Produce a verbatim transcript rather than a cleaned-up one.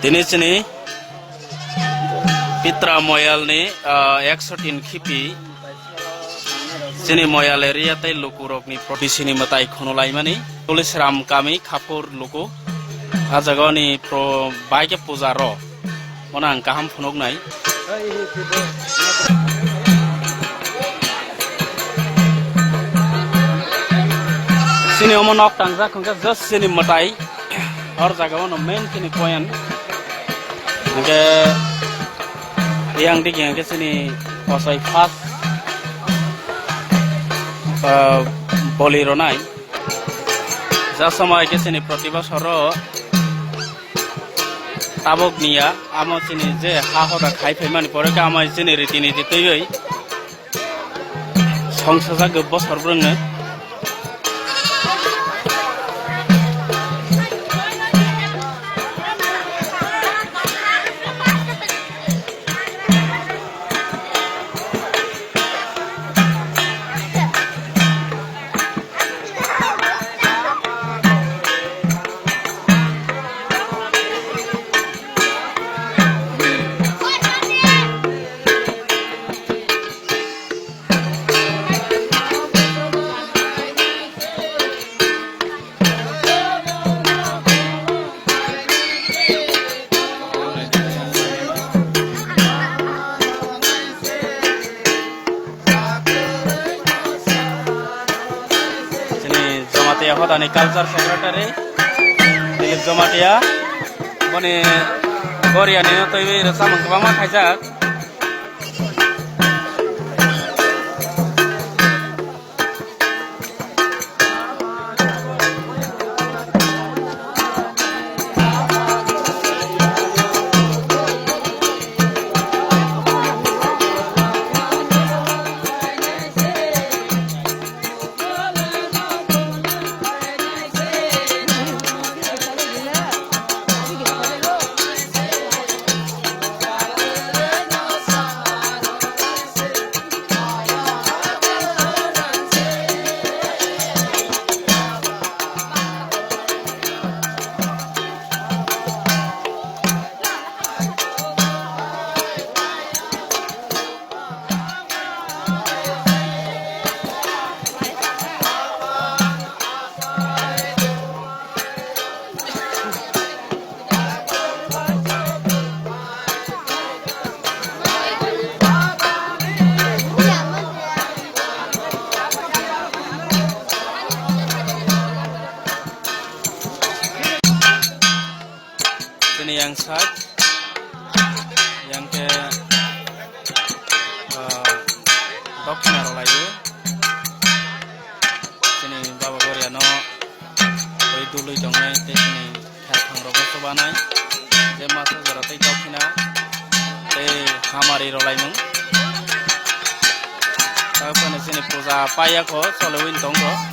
Tini chini Pitra Moyalni, ah, ekso tin khipi chini Moyal area tei lukurokni pro-, bisini mwtai khunu laimani Tulisram kami Khapur luku. Ah jagao ni pro-, bai khe puja rw. Bono ang kaham phunuknai. Chini omo nok tangjak hwnkhe just chini mwtai. Hor jaga o no main chini koyan. Hwnkhe yang digi hwnkhe chini kosoi first, ah, boli ronai. Ja somoi khe chini proti bosor o tabok niya, amo chini je ha hoda khai phaimani pore khe amai chini riti niti twiwi. Song sajak bosor brwngno. Chini Jamatia hodani culture secretary Dilip Jamatia, boni Koreani no twiwi rwchapmung kwbangma khaijak. Chini yang side, yang khe, ah, dokhina rw laio. Chini Baba Goria no twi dului tongnai tei chini kherthang rok no chubanai. Je masa jora tei dokhina tei hamari rw laimung. Tabuk phano chini puja paiya kho, choliwi tong kho.